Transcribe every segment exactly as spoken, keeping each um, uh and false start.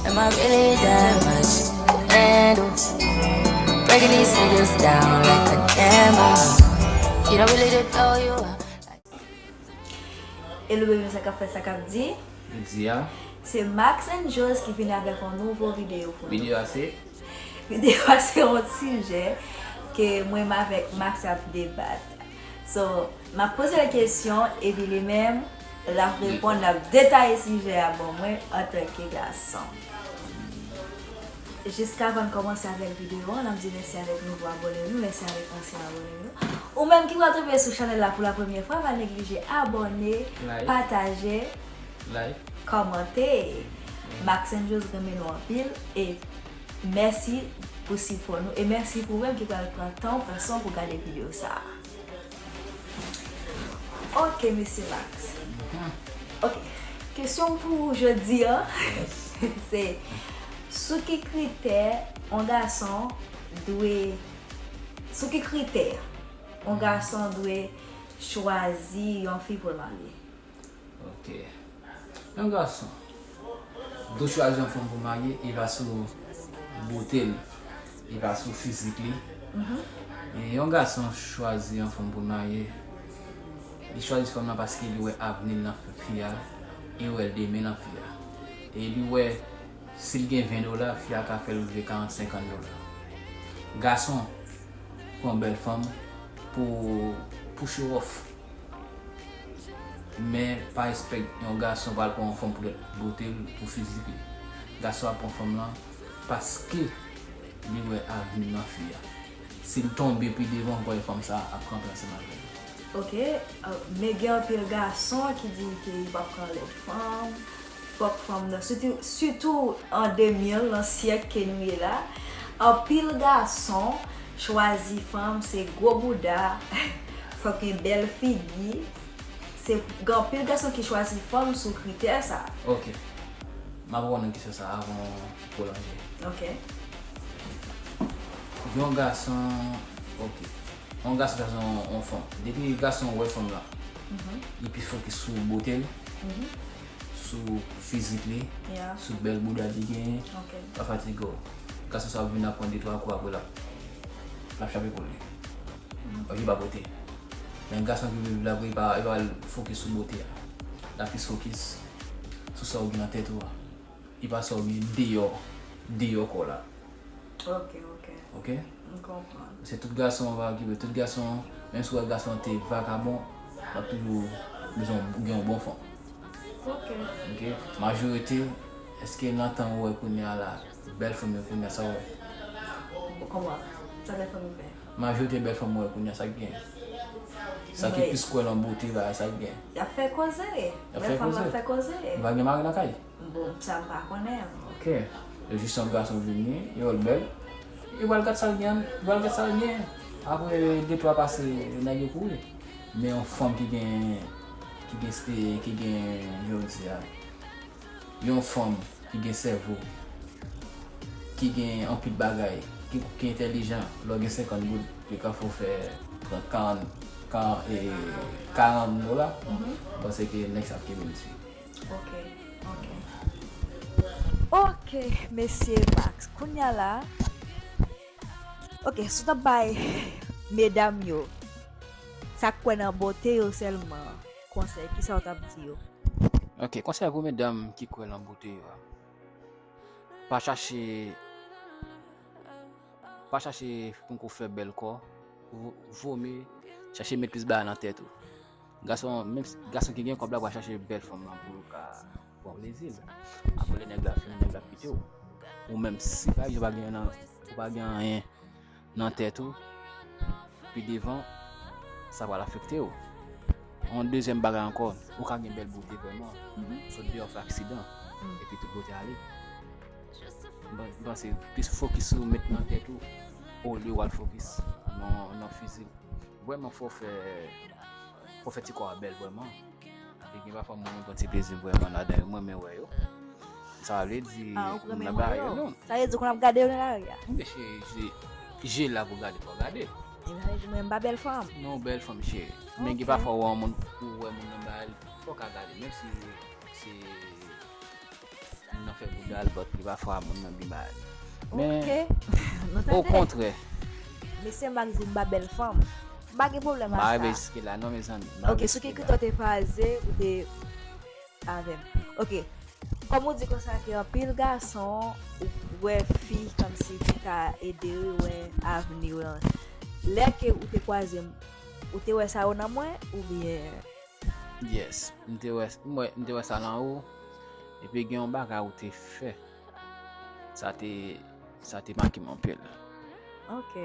Am I really that much to handle? Breaking these niggas down like a Lambo. You don't really just know you are. Hello baby, sa k ap fèt, sa k ap di? Di a. Se Max and Joz ki vini avèk yon nouvo videyo pou nou. Videyo a se? Videyo a se yon sijè ke mwen menm avèk Max ap debat. So, m ap poze l kesyon, epi li menm, l ap reponn, l ap detaye sijè a ban mwen antanke gason. Jiskavan n kòmanse avèk videyo an, n ap di mèsi avèk nouvo abòne nou, mèsi avèk ansyen abòne nou. Ou menm ki pral tonbe sou chanèl la pou la premyè fwa, pa neglije abòne, like, pataje, like, kòmante. Max and Joz renmen nou anpil e mèsi pou sipò nou e mèsi pou ou menm ki pral pran tan w, pran san w pou gade videyo sa a. Ok, mesye Max. Ok. Kesyon pou jodi a, se sou ki kritè yon gason dwe, sou ki kritè yon gason dwe chwazi yon fi pou l marye? Ok. Yon gason dwe chwazi yon fanm pou marye, e pa sou bote l, e pa sou fizik li. E yon gason chwazi yon fanm pou l marye, li chwazi fanm nan paske li wè avni l nan fi a, e wè demen nan fi a. E li wè si l gen ven dola, fi a ka fè l rive karant, senkant dola. Gason pran bèl fanm pou, pou show off. Men pa espèk yon gason pral pran yon fanm poutèt bote l, pou fizik li. Gason ap pran fanm lan paske li wè avni nan fi a. Si l tonbe pi devan, w kwè fanm sa ap kanpe ansanm avè l. Ok, euh, men gen anpil gason ki di ke yo p ap pran lèd fanm, fòk fanm nan, sitou, sitou an de mil, nan syèk ke nou ye la, anpil gason chwazi fanm, se gwo bouda, fòk gen bèl figi, se, gen anpil gason ki chwazi fanm sou kritè sa. Ok. M ap reponn kesyon sa avan w pwolonje. Ok. Yon gason, ok. Yon gason chwazi yon, yon fanm. Depi gason wè fanm lan, li pi fokis sou bote l, sou fizik li, sou bèl bouda li genyen, pa fatige w. Gason sa ap vin ap pran de twa kou, apre l ap, l ap chape pou li. Ok, pa pote. Men gason ki vle viv la, li pa, li pa fokis sou bote a. L ap plis fokis sou sa w gen nan tèt ou a. Li pa sa w gen deyò, deyò kò w la. Ok, ok. Ok? M konprann. Se tout gason an pa okipe. Tout gason, menm si w wè gason an te vakabon, l ap toujou bezwen gen yon bon fanm. Ok. Ok? Majorite, èske nan tan ou wè kounye a la, bèl fanm yo kounye a, sa w wè? Kòman? Sa bèl fanm yo fè? Majorite bèl fanm ou wè kounye a, sa k gen? Sa ki plis kwè nan bote, bagay, sa k gen? Y ap fè koze. Y ap fè koze. Bèl fanm ap fè koze. Ou pa gen mari nan kay? Bon, sa m pa konnen. Ok. Yo jis yon gason vini, yo wè l bèl. Yo pral gad sa l gen, yo pral gad sa l gen. Apre de twa pase, nèg yo kouri. Men yon fanm ki gen, ki gen, ki gen, jan w di a, yon fanm ki gen sèvo, ki gen anpil bagay, ki, ki entèlijan, lè w gen senkant goud, yo ka fè w fè trant, karant, karant, e, karant dola, m panse ke nèg sa ap kenbe l di. Ok, ok. Ok, mesye Max. Kounye a la, ok, si w t ap bay medam yo, sa k kwè nan bote yo sèlman, konsèy, kisa w t ap di yo? Ok, konsèy pou medam ki kwè nan bote yo a. Pa chache, pa chache pou fè bèl kò, vo-, vomye chache met plis bagay nan tèt ou. Gason, menm si, gason ki gen kòb la pral chache bèl fanm lan pou l ka pran plezi l. Apre lè nèg la fini, nèg la ap kite w. Ou menm si pa egzanp ou pa gen nan, ou pa gen anyen nan tèt ou, pi devan, sa pral afekte w. Yon dezyèm bagay ankò, ou ka gen bèl bote vrèman, sot deyò fè aksidan, epi tout bote ale. M panse plis fokis ou met nan tèt ou, olye w al fokis nan, nan fizik. Vrèman, fò w fè, fò w fè ti kò a bèl vrèman. Epi gen pafwa moun yo pran ti plezi vrèman ladan yo, mwen renmen wè yo. Sa pa vle di moun nan pa yo, non. Sa vle di kounye a ap gade yo nan lari a. Monchè, je, je la pou gade, fò w gade. Ebyen, sa vle di mwen m pa bèl fanm. Non, bèl fanm, cheri. Men gen pafwa ou wè yon moun, ou wè moun nan ba l, fò w ka gade, menm si se, Moun nan fè bouda l, but li pa fwa moun nan byen bagay. Men, ok. Nou tande. Okontrè. Mesye, m pa di m pa bèl fanm. M pa gen pwoblèm ak sa. M pa rive jiske la non, mezanmi. Ok, sou ki kritè w te baze ou te avè m? Ok. Kòm ou di konsa ke anpil gason ou wè fi kòmsi ki ka ede yo wè avni yo. Lè ke ou te kwaze m, ou te wè sa yo nan mwen oubyen? Yes, m te wè, m wè, m te wè sa nan ou. Epi gen yon bagay ou te fè. Sa te, sa te make m anpil. Ok.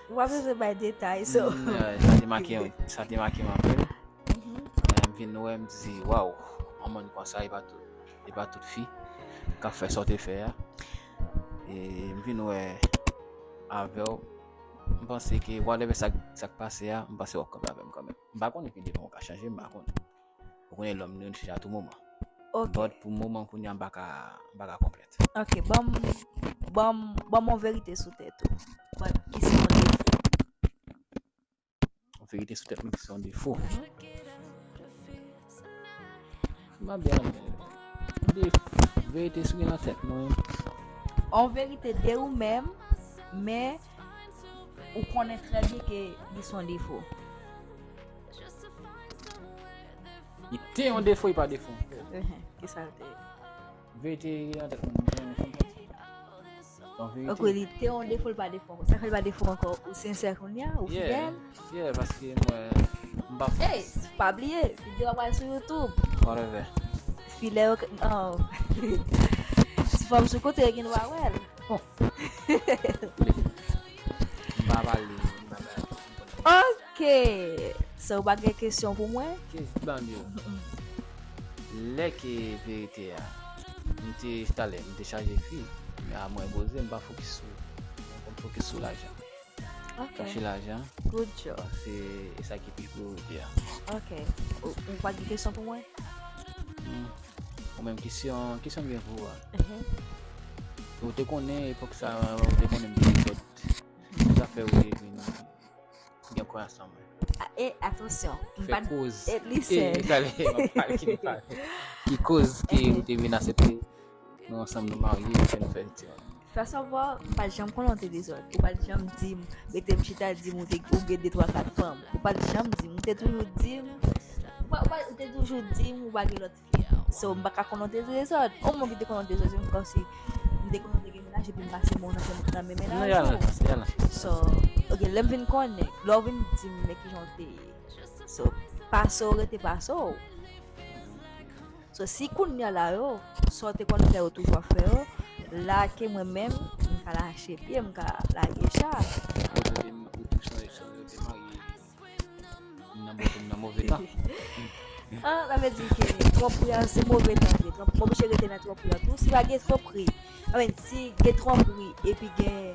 Ou pa bezwen bay detay, so. Mm, yeah, sa te make, sa te make m anpil. Mhm. Eh, m vin wè, m di, waw, yon moun konsa, e pa tout, e pa tout fi k ap fè sa w te fè a. E m vin wè avè w, m panse ke whatever sa, sa k pase a, m panse w ap kanpe avè m kanmenm. M pa konnen ki demen w ka chanje, m pa konnen. Ou konnen lòm nou chanje a tou moman. Ok. But pou moman kounye a m pa ka, m pa ka konplèt. Ok, ban m, ban m, ban m yon verite sou tèt ou. But ki se yon defo. Yon verite sou tèt mwen ki se yon defo. M ap byen de verite sou gen nan tèt mwen. Yon verite de ou menm, men ou konnen trè byen ke li se yon defo. Li te yon defo, li pa defo ankò. Ki sa l te ye? Verite ki nan tèt mwen, mwen konn santi. Yon verite. Ok, li te yon defo, li pa defo ankò. Sa fè li pa defo ankò? Ou sensè kounye a? Ou fidèl? Yeah, paske mwen, m pa fòs. Hey, pa bliye, videyo a pral sou YouTube. Whatever. Filè yo, oh. Ti fanm sou kote yo gen dwa wè l. Oh. M pa pale, m pa pale. Ok. So, ou pa gen kesyon pou mwen? Kes-, ban m yo. Lè ke verite a, m te, talè, m te chaje fi, men a mwen poze, m pa fokis sou, m konn fokis sou lajan. Ok. Chache lajan. Good job. Se, e sa ki pi priyorite a. Ok. Ou, ou pa gen kesyon pou mwen? Hmm. Ou menm kesyon, kesyon m gen pou ou a. Mhm. Ou te konnen epòk sa, ou te konnen m te sòt. Sa fè ou te vin gen kwayans nan mwen. Ah, e, atansyon. M pa t, e, listen. E, talè, m ap pale ki pale. Ki koz ke ou te vin aksepte nou ansanm, nou marye, ke nou fè timoun? First of all, m pa t janm konnen w te dezòd. Ou pa t janm di m, rete m chita di m ou te, ou gen de twa kat fanm. Ou pa t janm di m, ou te toujou di m, ou pa, ou pa, ou te toujou di m ou pa gen lòt fi. So, m pa ka konnen w te dezòd. Yon moun ki te konnen w te dezòd, se kòmsi m te konnen w te gen mennaj epi m pase men w nan, nan men mennaj ou. So, ok, lè m vin konnen, lè w vin di m men kijan w te ye. So, pase w rete pase w. So, si kounye a la yo, sa w te konn fè yo toujou ap fè yo, la ke mwen menm, m ka lache pye, m ka lage cha. Ou te, ou te chanje, chanje, ou te marye. M nan bon, m nan move tan. Ah, sa vle di ke twonpri a se move tan vre. Twonp-, m oblije rete nan twonpri a tou. Si pa gen twonpri, I mean, si gen twonpri epi gen,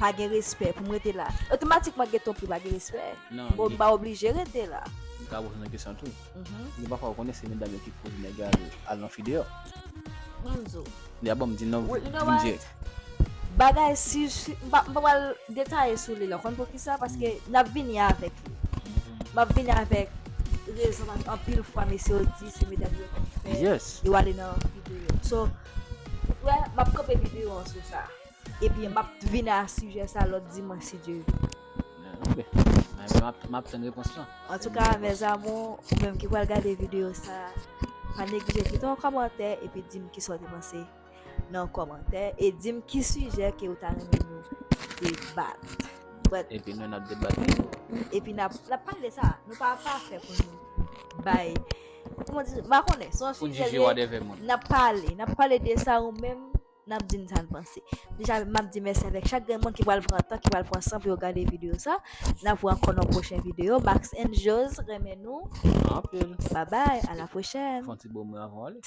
pa gen respè pou m rete la, otomatikman gen twonpri, pa gen respè. Non, bon, m pa oblije rete la. M ka poze yon kesyon tou. Mhm. Gen pafwa ou konnen se medam yo ki poze nèg yo al, al nan fi deyò. Mwen m di w. Li a bon, m di non, you know what? Bagay, si, si, m pa, m pa pral detaye sou li la. Ou konn poukisa? Paske n ap vini avèk li. M ap vini avèk rezon, paske anpil fwa mesye yo di se medam yo ki fè yo ale nan videyo. So, wè, m ap kanpe videyo an sou sa. Epi m ap vini a sijè sa lòt dimanch, si Dye vle. Ok. M ap, m ap tann repons lan. Antouka, mes amours, ou menm ki pral gade videyo sa, pa neglije kite yon kòmantè epi di m kisa w te panse nan kòmantè e di m ki sijè ke ou ta renmen nou debat. But, epi nou n ap debat. Epi n ap, n ap pale de sa. Nou pa pafè pou nou bay, kòman di, m pa konnen, se yon sijè li ye. N ap pale, n ap pale de sa, ou menm, n ap di n sa n panse. Deja, m ap di mèsi avèk chak grenn moun ki pral pran tan, ki pral pran san pou yo gade videyo sa. N ap wè ankò nan pwochen videyo. Max and Jose renmen nou. Anpil. Bye bye, à la prochaine. Fè yon ti bo mwen avan w ale.